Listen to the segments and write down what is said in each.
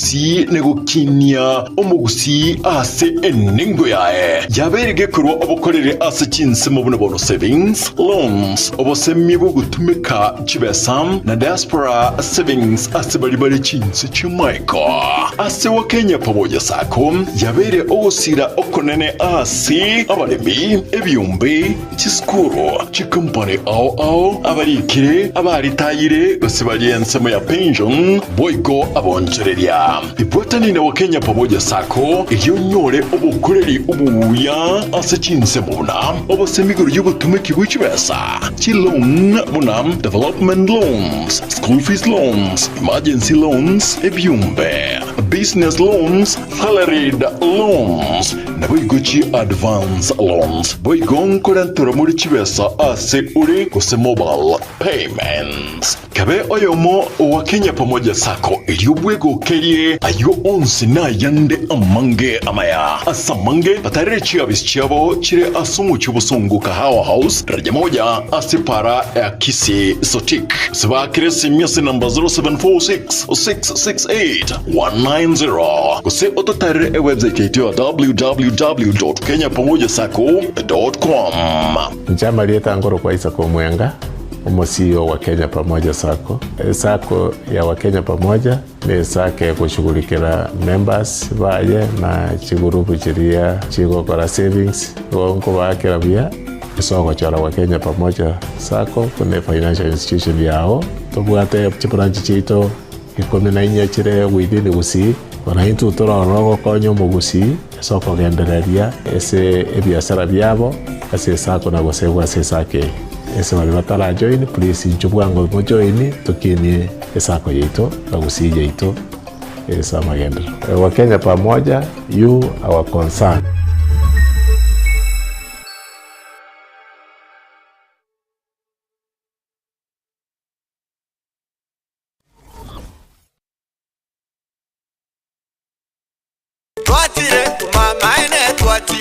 Omogusii na gokinia Omogusii ase enengo yaye. Yabeire gekorwa obokoreri ase chinsemo buna bono savings, loans, obosemia bw'ogotumeka chibesa, na diaspora savings ase baria bare chinse chi'amaiko. Ase Wakenya Pamoja Sacco yabeire ogosira okonene ase abaremi, ebiombe, chisukuru, chikompani ao ao, abarikire, abaritayire, gose baria ensemo ya pension, boigo abonchoreria. Ibwatani na Wakenya Pamoja Sacco erio onyore obokoreri obuya ase chinsemo buna obosemi igoro y'obotumeki bwe chibesa, chiloan buna development loans, school fees loans, emergency loans, ebiombe, business loans, salaried loans, naboigo chi advance loans. Boigo nkorenterwa more chibesa ase ore gose mobile payments. Kabe oyomo owa Kenya Pamoja Sacco erio bwegokerie ayio onsi na ayande amange amaya. Ase amange batarere chiabisi chiabo chire ase omochie obosongo Kahawa House, daraja moja ase para ya Kisii Sotik. Gose baakere esimi ase namba 0746 668 190 gose ototarere ewebsite yaito ya www.kenyapamojasacco.com. Inche amarieta nkorokwa Isaac Omwenga, omo-CEO wa Kenya Pamoja Sacco. Esacco ya Wakenya Pamoja ne esacco egoshughulikera members baye na chigurupu chiria chigokora savings, igo nkobaakera buya ase ogochora Wakenya Pamoja Sacco buna efinancial institution yao. Tobwate chibranch chiaito Ikomi na inye chire within Gusii, bono intwe tore ororo gokonya omogusii ase okogendereria ase ebiasara biabo ase esako na gosegwa ase esako eye. Ase baria batara join please inchuo bwango mo join tokinie esako yaito na Gusii yaito ase amagenderero. Wakenya pamoja, you our concern.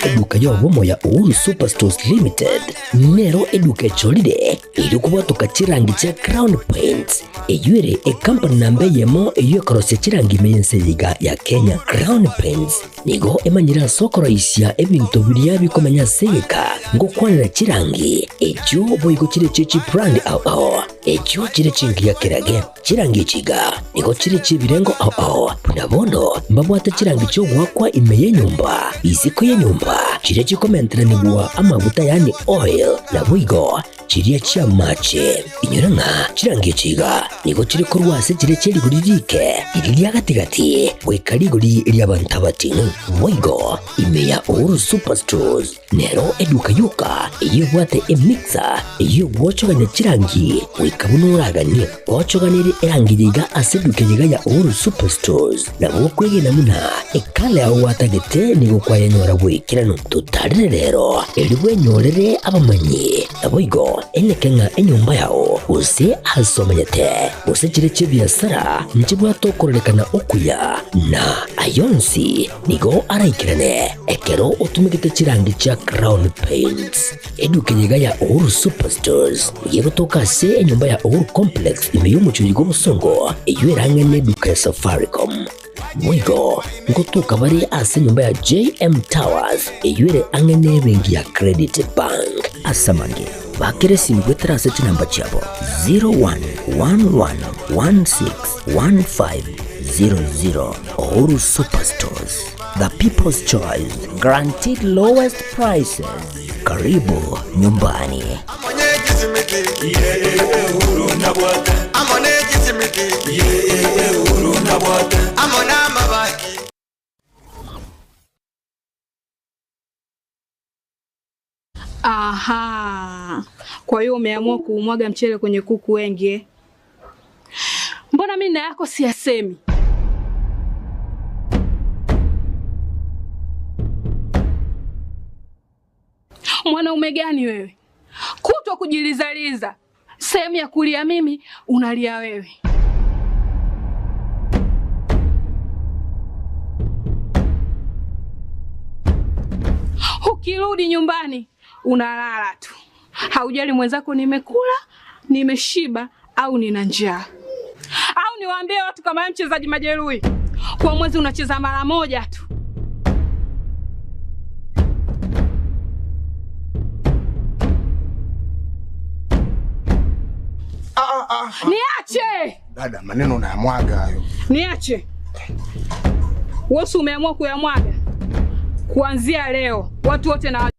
Eduka y'obomo ya Uhuru Superstores Limited nero eduka echorire erio kobwatoka chirangi chia Crown Paints eyio ere ekampani namba eyemo eyio ekorosia chirangi ime y'ense eye iga ya Kenya. Crown Paints nigo emanyire ase okoroisia ebinto biria bikomenya ase egeka ngokwanera chirangi echio boigo chire chie chibrand ao ao. Echio chire chingiya kerage, chirangi echi iga nigo chire chi'ebirengo ao ao, buna bono mbabwate chirangi chi'ogoakwa ime y'enyomba, isiko y'enyomba, chiria chikomenteranigwa amaguta yaani oil, naboigo chiria chi'amache. Inyora ng'a chirangi echi iga nigo chire korwa ase chiria chie rigori riike, riria ria gati-gati, goika rigori ri'abanto abating'u. Boigo ime ya Uhuru Superstores. Nero eduka yoka eyio ebwate emixer eyio egwochogania chirangi goika buna oraganie. Ochoganerie erangi yaiga ase eduka eyeiga ya Uhuru Superstores nabo okwegena buna ekala yao gwatagete nigo kwayenyora bw'ekeranu. Totarire rero erio bwenyorere abamanyi naboigo eneke ng'a enyomba yao gose ase omenyete gose chire chi'ebiasara nchibwate okororekana okuya na ayonsi Nigo araikerane ekero otumegete chirangi chia Crown Paints. Eduka eye iga ya Uhuru Superstores nigo egotoka ase enyomba ya Uhuru Complex ime y'omochie oyo bw'obosongo eyio erang'e neduka ya Safaricom. Boigo ngotoka bare ase enyomba ya JM Towers eyio ere ang'e nebenki ya Credit Bank. Ase amange, bakera esimi goetera ase chinamba chiabo 0111161500. Uhuru Superstores, the people's choice, guaranteed lowest prices. Karibu nyumbani. Aha. Kwa hiyo umeamua kuumwaga mchele kwenye kuku wengi eh? Mbona mimi na yako siyasemi? Mwanaume gani wewe? Kutwa kujilizaliza, sehemu ya kulia mimi unalia wewe. Ukirudi nyumbani unalala tu, haujali mwenzako nimekula, nimeshiba au nina njaa. Au niwaambie watu kama wewe mchezaji majeruhi, Kwa mwezi unacheza mara moja tu. Niache! Dada, maneno unayamwaga hayo. Niache. Wewe si umeamua kuyamwaga? Kuanzia leo watu wote na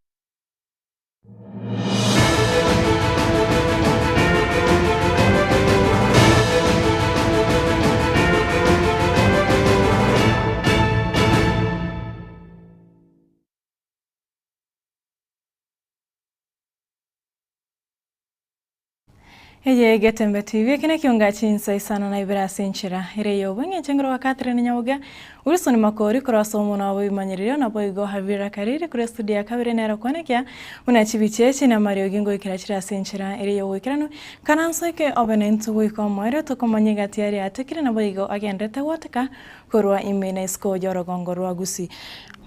Eye Getembe TV eke nekio chinsa isano na ibere ase enchera ere y'obong'encho engoro gwa Catherine Nyaboga, Wilson Makori korwa ase omonwa bw'ebimanyererio naboigo Havira Kariri korwa estudio ya kabere nere okwanekia buna chibicha echi na amariogi ngoikera chire ase enchera ere y'ogoikeranu kana nsoike obe naintwe goika omoerio tokomanya egati aria atekire naboigo agenderete gwateka korwa ime na isiko y'orogongo rwa Gusii.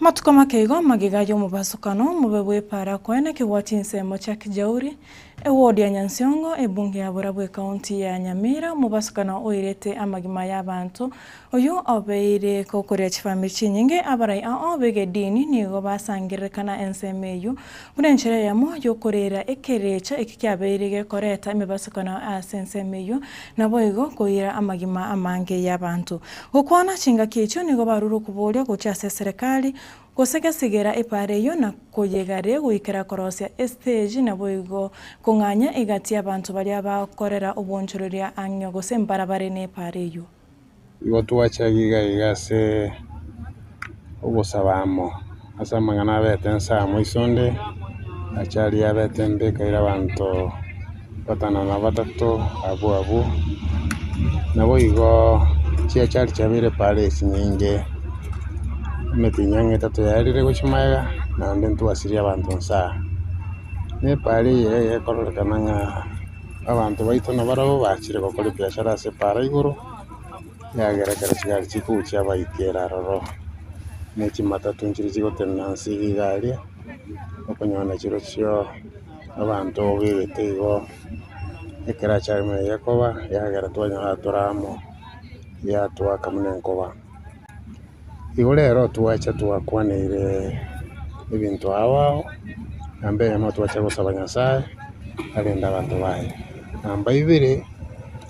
Amatuko make igo magega y'omobasokano omobe bw'epaara koenekigwa chinsemo chia Kijauri, eward ya Nyansiongo, ebunge ya Borabu ecounty ya Nyamira, omobasokano oirete amagima y'abanto oyio obeire gokoria chifamiri chinyinge abarai ao b'egedini nigo basangererekana ensemo eyio buna enchera eyemo y'okoreera ekerecha eki kiabeire gekoreta emebasokano ase ensemo eyio naboigo koira amagima amange y'abanto. Gokwana chingaki echio nigo barure okoboria gochia ase eserekari gose gesigera epaara eyio na koyegaria goikera korosia estage naboigo kong'anya egati y'abanto baria bakorera obonchoreria ang'e gose mbarabare nepaara eyio. Igo twachagia iga iga ase ogosaba amo ase amang'ana abete nse amo isonde, achari yabete embe ekaira abanto batano na batato abwo abwo. Naboigo chiachari chiabeire pare chinyinge, emetinyang'a etato yaerire gochia magega, naende ntwasirie abanto nse aa. Na epara eye egekororekana ng'a abanto baito nabarabwo bachire gokora ebiashara ase epara igoro, yagera ekero chigari chikogochia abaikera aroro, ne chimatatu nchire chigotenena nse iga iga aria, okonyora chirochio abanto begete igo, ekero achari buna egekoba, yagera twanyora tore amo, yatwaka buna enkoba. Igo rero twacha twakwaneire ebinto ao ao, namba eyemo twacha gosaba Nyasaye arende abanto baye. Namba ibere,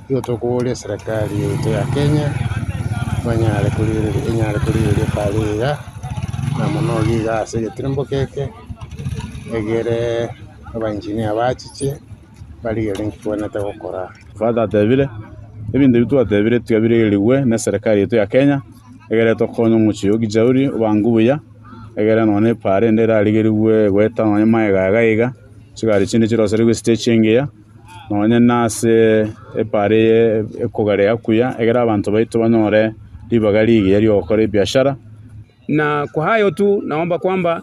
igo tokoboria eserekari yaito ya Kenya, banyare korigereria enyare korigereria epara eye iga, na mono iga iga ase egetirimboko eke, egere abaengineer bachiche, barigererie nki tobwenerete gokora. Father atebire, Ebinto ebi twatebire tiga birigerigwe neserekari yaito ya Kenya, egere tokonye omochie o Kijauri obange buya, egere nonya na epaara ende erarigerigwe goeta nonya magega iga iga, chigari chinde chiroserigwe estage engiya, nonya na ase epaara eye ekogarea okuya, egere abanto baito banyore ribaga rigiya riogokora ebiashara. Na kwa hayo tu naomba kwamba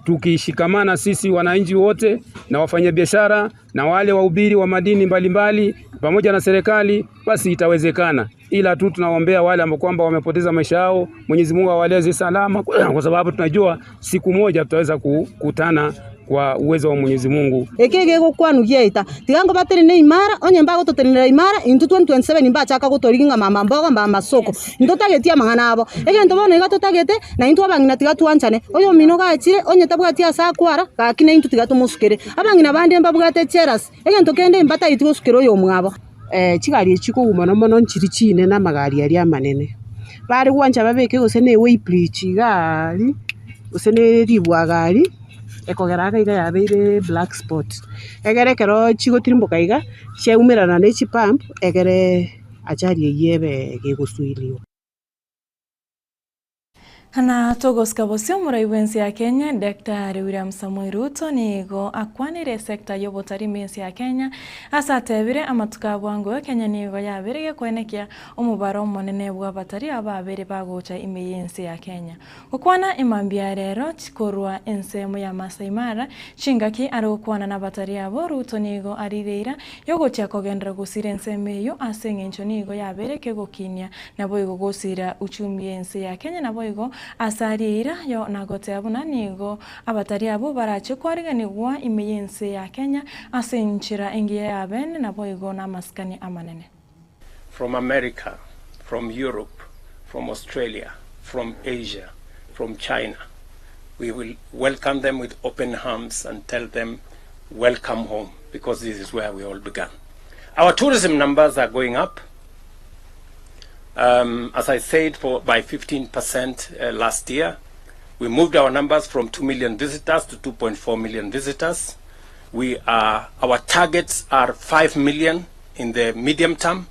tukishikamana sisi wananchi wote na wafanyabiashara na wale wahubiri wa madini mbalimbali pamoja na serikali, basi itawezekana. Ila tu tunaombea wale ambao kwamba wamepoteza maisha yao, Mwenyezi Mungu awaleze salama, kwa sababu tunajua siku moja tutaweza kukutana kwa uwezo wa Mwenyezi Mungu. Eke gegokwanwa giaita, tiga ngobatenene imara, onye mbagototenenera imara, intwe 2027 mbachaka gotorigia ng'a mama mbogo mama soko. Ntotageti amang'ana abo. Egento bono iga totagete, na intwe abang'ina tiga twanchane. Oyomino gachire, onye tabwati ase akwara, gaki na intwe tiga tomosukere. Abang'ina bande mbabwate jealous, egento kende mbatageti gosukera oyomwabo. Chigari echi chikogwa mono mono nchiri chinene amagari aria amanene. Bare gwancha babeke gose na eweighbridge iga aria, gose na eribwaga aria, ekogera iga iga yabeire black spot. Egere ekero chigotirimboka iga, chiaumerana na echipump, egere ajali eywo ebe gegosuiliwa. Na togosika bosio omorai bw'ense ya Kenya Daktari William Samoei Ruto nigo akwanire esecta y'obotarimi ense ya Kenya ase atebire amatuko a bwango Kenya nigo yabeire gekwenekia omobaro omonene bw'abatari ababere bagocha ime y'ense ya Kenya. Gokwana emambia rero chikorwa ensemo ya Maasai Mara chingaki are gokwana nabatari abo Ruto nigo arire eira yogochia kogenderera gosira ensemo eyio ase eng'encho nigo yabeire kegokinia naboigo gosira uchumi y'ense ya Kenya naboigo ase aria eira yo nagoteba buna nigo abatari abwo barache kwariganigwa ime y'ense ya Kenya ase enchera engiya ya bene naboigo namasikani amanene. From America, from Europe, from Australia, from Asia, from China. We will welcome them with open arms and tell them, welcome home, because this is where we all began. Our tourism numbers are going up. Um, as I said, for, by 15% uh, last year. We moved our numbers from 2 million visitors to 2.4 million visitors. We are, our targets are 5 million in the medium term,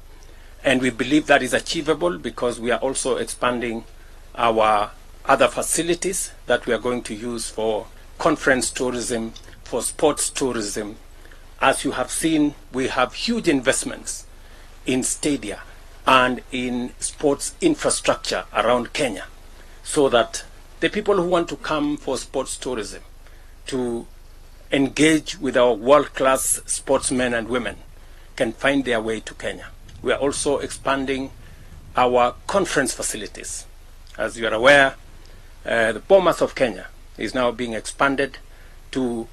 and we believe that is achievable because we are also expanding our other facilities that we are going to use for conference tourism, for sports tourism. As you have seen, we have huge investments in stadia and in sports infrastructure around Kenya so that the people who want to come for sports tourism to engage with our world-class sportsmen and women can find their way to Kenya. We are also expanding our conference facilities. As you are aware, uh, the Bomas of Kenya is now being expanded to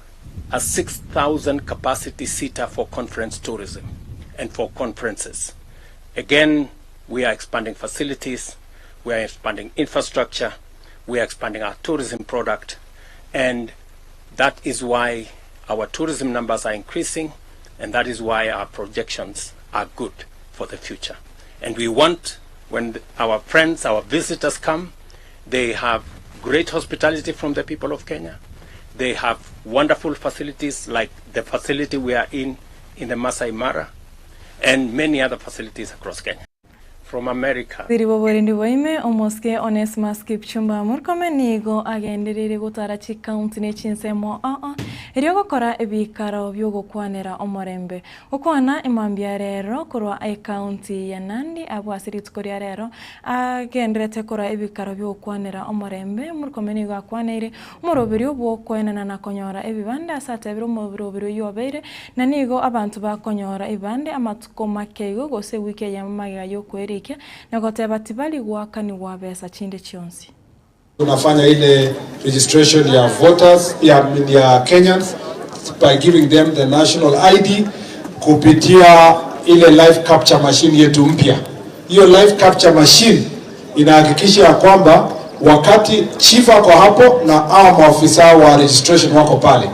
a 6,000 capacity seater for conference tourism and for conferences. Again, we are expanding facilities, we are expanding infrastructure, we are expanding our tourism product, and that is why our tourism numbers are increasing, and that is why our projections are good for the future. And we want, when our friends, our visitors come, they have great hospitality from the people of Kenya. They have wonderful facilities like the facility we are in, in the Masai Mara, and many other facilities across Kenya. From America. Waziri bw'oborendi bwaime, Omosike Onesmus Kipchumba Murkomen nigo agendereire gotara chikaunti ne chinsemo aa erio gokora ebikaro bi'ogokwanera omorembe. Gokwana emambia rero korwa ekaunti ya Nandi abwo ase rituko ria rero agenderete korwa ebikaro bi'ogokwanera omorembe, Murkomen nigo akwaneire omoroberio bw'okoenana na konyora ebibande ase atebire omoroberio oyio obeire na nigo abanto bakonyora ebibande amatuko make igo gose ewiki eyemo magega y'okwerikia na goteba tibari goakanigwa besa chinde chionsi. Tunafanya ile registration ya voters ya, ya Kenyans by giving them the national ID kupitia ile live capture machine yetu mpya. Hiyo live capture machine inahakikisha ya kwamba wakati chief ako hapo na hao maofisa wa registration wako pale,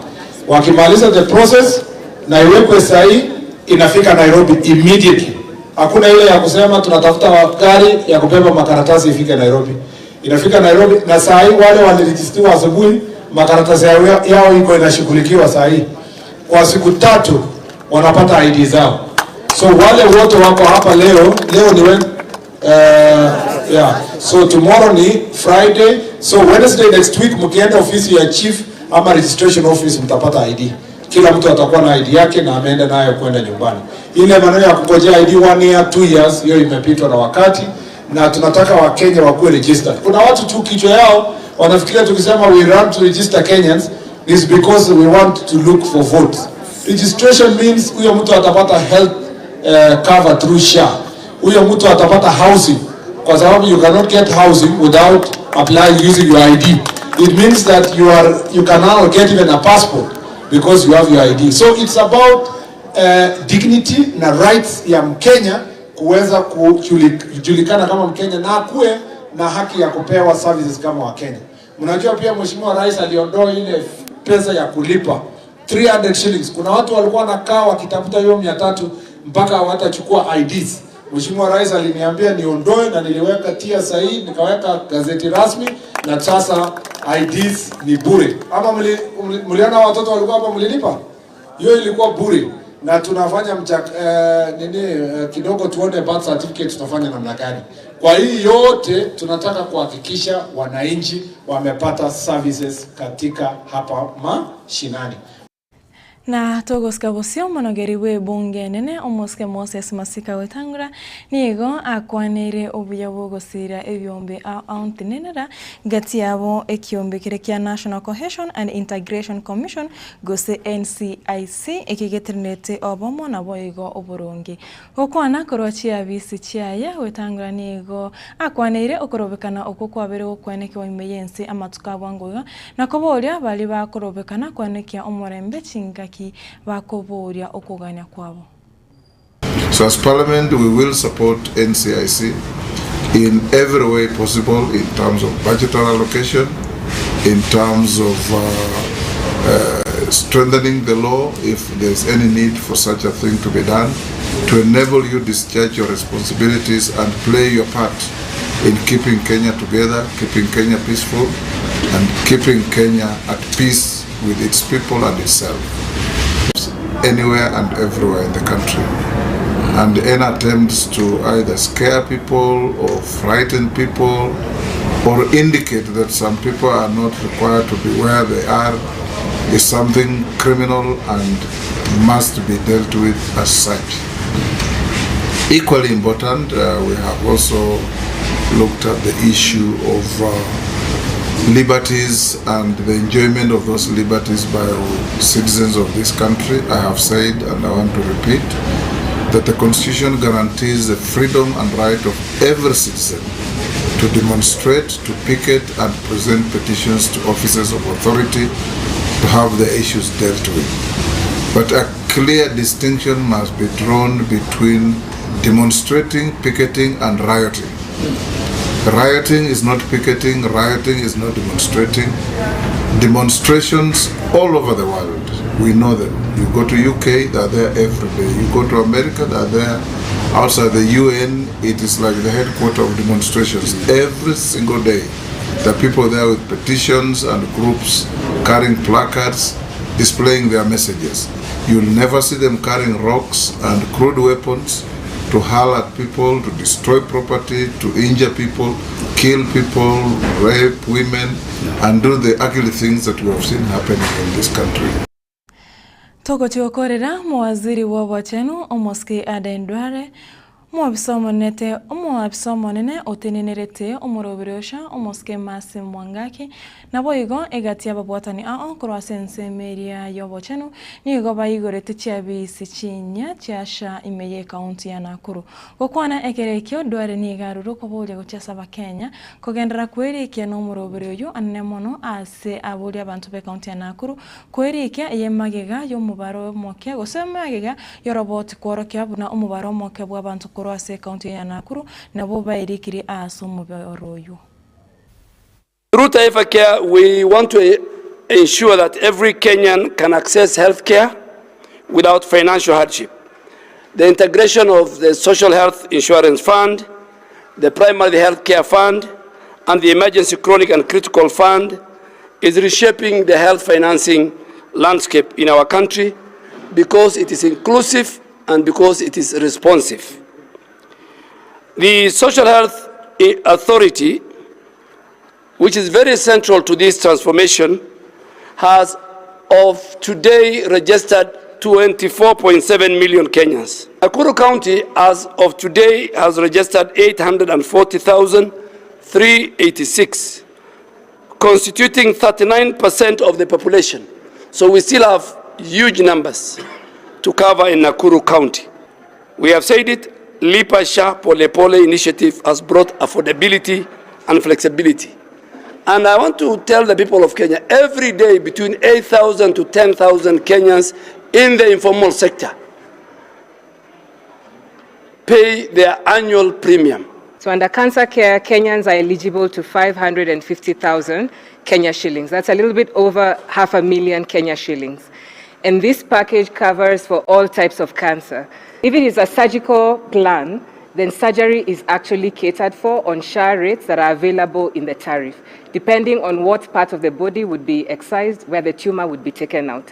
wakimaliza the process na iwekwe sahihi, inafika Nairobi immediately. Hakuna ile ya kusema tunatafuta gari ya kubeba makaratasi ifike Nairobi. Inafika Nairobi na saa hii wale walirejistiwa asubuhi, makaratasi yao, yao iko inashughulikiwa saa hii. Kwa siku tatu wanapata ID zao. So wale wote wako hapa leo, leo ni when, uh, yeah. So tomorrow ni Friday. So Wednesday next week mkienda ofisi ya chief ama registration office mtapata ID. Kila mtu atakuwa na ID yake na ameenda nayo kwenda nyumbani. Ile maneno ya kungojea ID one year, two years, hiyo imepitwa na wakati, na tunataka Wakenya wakuwe registered. Kuna watu tu kichwa yao wanafikiria tukisema we run to register Kenyans is because we want to look for votes. Registration means huyo mtu atapata health uh, cover through SHA. Huyo mtu atapata housing kwa sababu you cannot get housing without applying using your ID. It means that you are you can now get even a passport because you have your ID. So it's about uh, dignity na rights ya Mkenya kuweza kujulikana kama Mkenya na akuwe na haki ya kupewa services kama Wakenya. Mnajua pia Mheshimiwa Rais aliondoa ile pesa ya kulipa 300 shillings. Kuna watu walikuwa wanakaa wakitafuta hiyo 300 mpaka hawatachukua IDs. Mheshimiwa Rais aliniambia niondoe na niliweka tia sahihi, nikaweka gazeti rasmi na sasa IDs ni bure. Ama mli, mliona watoto walikuwa hapa mlilipa? Hiyo ilikuwa bure na tunafanya mchak, eh, nini eh, kidogo tuone birth certificate tutafanya namna gani. Kwa hii yote tunataka kuhakikisha wananchi wamepata services katika hapa mashinani. Na togosika bosio omonogeri bw'ebunge enene, omosike Moses Masika Wetangula, nigo akwaneire obuya bw'ogosiira ebiombe ao ao ntenenera gati yabo ekiombe keria kia National Cohesion and Integration Commission gose NCIC eki getenerete obomo naboigo oboronge. Gokwana korwa chiabisi chiaye, Wetangula nigo akwaneire okorobekana okwo kwabeire gokwenekiwa ime y'ense amatuko a bwango iga, na koboria baria bakorobekana kwenekia omorembe chingaki bakoboria okogania kwabo. So as Parliament, we will support NCIC. in every way possible in terms of budgetary allocation, in terms of strengthening the law if there is any need for such a thing to be done, to enable you discharge your responsibilities and play your part in keeping Kenya together, keeping Kenya peaceful, and keeping Kenya at peace with its people and itself anywhere and everywhere in the country. And any attempts to either scare people or frighten people or indicate that some people are not required to be where they are is something criminal and must be dealt with as such. Equally important, uh, we have also looked at the issue of uh, liberties and the enjoyment of those liberties by citizens of this country. I have said, and I want to repeat, that the Constitution guarantees the freedom and right of every citizen to demonstrate, to picket, and present petitions to officers of authority to have the issues dealt with. But a clear distinction must be drawn between demonstrating, picketing, and rioting. Rioting is not picketing, rioting is not demonstrating. Demonstrations all over the world, we know them. You go to UK, they're there every day. You go to America, they're there. Outside the UN, it is like the headquarters of demonstrations every single day. There are people there with petitions and groups carrying placards displaying their messages. You'll never see them carrying rocks and crude weapons to hurl at people, to destroy property, to injure people, kill people, rape women, and do the ugly things that we have seen happening in this country. Togochia gokorera omowaziri bw'obochenu, Omosike Aden Duale, Omobisa omonete Omoabisa omonene otenenerete omoroberi osha Omosike Mercy Mwangaki, Naboigo egati y'ababwatani ao korwa ase ensemo eria y'obochenu nigo baigorete chiabisi chinyia chia SHA ime y'ekaunti ya Nakuru. Gokwana ekero ekio, Duale nigo arure okoboria gochia ase Abakenya kogenderera kwerikia nomoroberi oyio anene mono ase aboria abanto b'ekaunti ya Nakuru kwerikia eye magega y'omobaro omoke gose magega y'oroboti kworokia buna omobaro omoke bw'abanto korwa ase ekaunti ya Nakuru nabwo baerikirie ase omobaro oyio. Through Taifa Care, we want to ensure that every Kenyan can access health care without financial hardship. The integration of the Social Health Insurance Fund, the Primary Health Care Fund, and the Emergency Chronic and Critical Fund is reshaping the health financing landscape in our country because it is inclusive and because it is responsive. The Social Health Authority, which is very central to this transformation, has of today registered 24.7 million Kenyans. Nakuru County, as of today, has registered 840,386, constituting 39% of the population. So we still have huge numbers to cover in Nakuru County. We have said it, Lipa SHA Pole Pole initiative has brought affordability and flexibility. And I want to tell the people of Kenya, every day between 8,000 to 10,000 Kenyans in the informal sector pay their annual premium. So under cancer care, Kenyans are eligible to 550,000 Kenya shillings. That's a little bit over half a million Kenya shillings. And this package covers for all types of cancer. If it is a surgical plan, then surgery is actually catered for on SHA rates that are available in the tariff, depending on what part of the body would be excised, where the tumor would be taken out.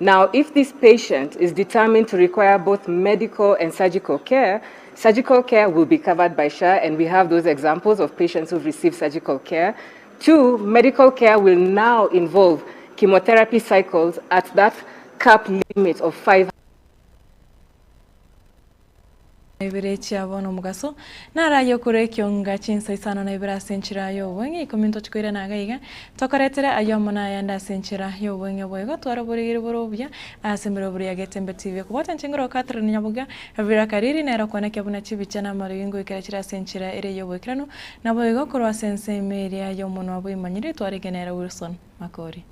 Now, if this patient is determined to require both medical and surgical care, surgical care will be covered by SHA, and we have those examples of patients who've received surgical care. Two, medical care will now involve chemotherapy cycles at that cap limit of 5 Ibere chia bono omogaso, naraye okore ekionga chinsa isano na ibere ase enchera y'obweng'e ikomi ntochi koirana iga iga, tokoretere ayio amo na ayande ase enchera y'obweng'e boigo tware oborigeri bore obuya ase emeroberi ya Getembe TV. Okobwata inche ngoro Catherine Nyaboga, Evira Kariri nere okwaneka buna chibicha na amariogi ngoikera chire ase enchera ere y'oboikeranu, naboigo korwa ase ensemo eria y'omonwa bw'imanyiri twarenge nere Wilson Makori.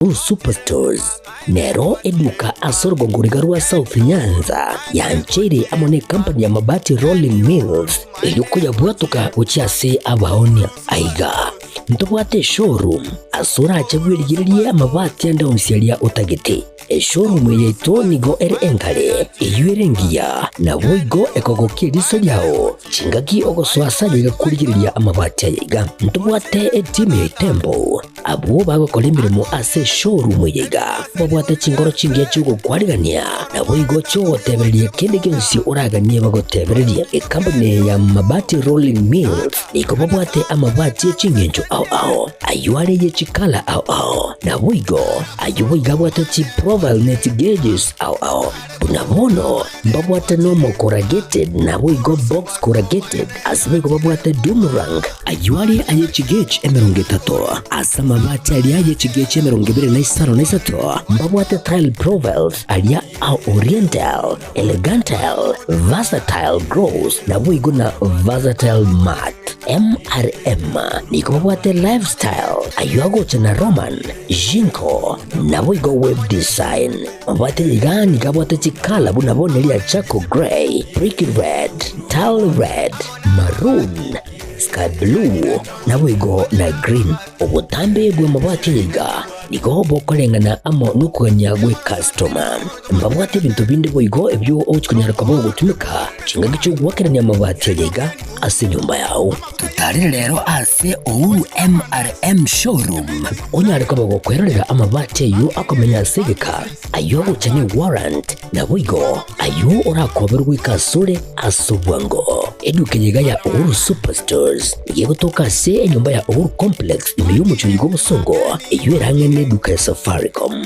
Uhuru Superstores nero eduka ase orogongo riga rwa South Nyanza yancheire amo ne company ya Mabati Rolling Mills erio koyabwatoka gochia ase abaonia. Aiga ntobwate eshowroom ase orache bwerigererie amabati ande onsi aria otagete. Eshowroom eye yaito nigo ere enkare, eyio ere engiya, naboigo ekogokia eriso riao chingaki ogosoa ase aye iga korigereria amabati aya iga. Ntobwate etimu ya Itembo Abwo bagokora emeremo ase eshowroom eye iga babwate chinkoro chingiya chi'ogokwarigania, naboigo chi'ogotebereria kende gionsi oraganie bagotebererie. Ekampuni eye ya Mabati Rolling Mills nigo babwate amabati e ching'encho ao ao, ayio are ye chikala ao ao, naboigo ayio boigo abwate chiprofile ne chigauges ao ao. Buna bono mbabwate normal corrugated naboigo box corrugated, ase boigo babwate doomerang, ayio are aye chigauge 30, ase amabati aria aye chigauge 25, mbabwate tile profiles aria a oriental, elegantal, versatile gloss naboigo na versatile matte. MRM nigo babwate lifestyle, ayio agocha na Roman, Jinko, naboigo web design. Mabwate iga nigo abwate chikala buna bono eria charcoal grey, brick red, tile red, maroon, sky blue, naboigo na green. Obotambe bw'amabati aya iga nigo bokoreng'ana amo nokogania gw'ecustoma. Mbabwate ebinto binde boigo ebio ogochi konyara koba ogotumeka chingaki chi'ogoakerania amabati aya iga ase enyomba yao. Totarire rero ase Uhuru MRM Showroom onyare koba gokwerorera amabati ayio akomenya ase egeka, ayio agocha ne warrant, naboigo ayio orakoberwe goika asore ase obwango. Eduka eye iga ya Uhuru Superstores nigo egotoka ase enyomba ya Uhuru Complex ime y'omochie oyo bw'obosongo, eyio ere ang'e neduka ya Safaricom.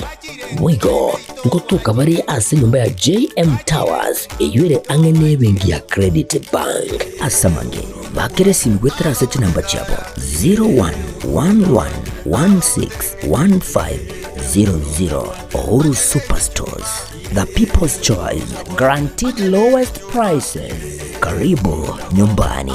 Boigo ngotoka bare ase enyomba ya JM Towers eyio ere ang'e nebenki ya Credit Bank. Ase amange, bakera esimi goetera ase chinamba chiabo 0111161500. Uhuru Superstores, the people's choice, guaranteed lowest prices. Karibu nyumbani.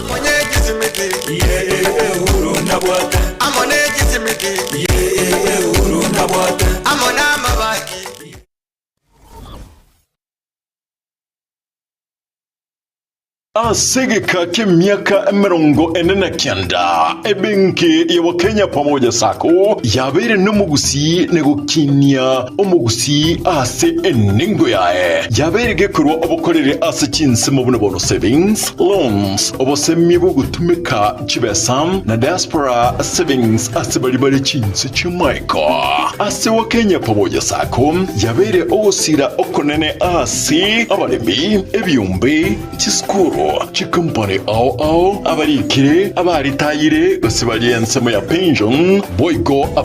Ase egeka ki'emiaka 49, ebenki ya Wakenya Pamoja Sacco yabeire nomogusii na gokinia omogusii ase enengo yaye. Yabeire gekorwa obokoreri ase chinsemo buna bono savings, loans, obosemia bw'ogotumeka chibesa na diaspora savings ase baria bare chinse chi'amaiko. Ase Wakenya Pamoja Sacco yabeire ogosira okonene ase abaremi, ebiombe, chisukuru, chikompani ao ao, abarikire, abaritayire gose baria ensemo ya pension, boigo.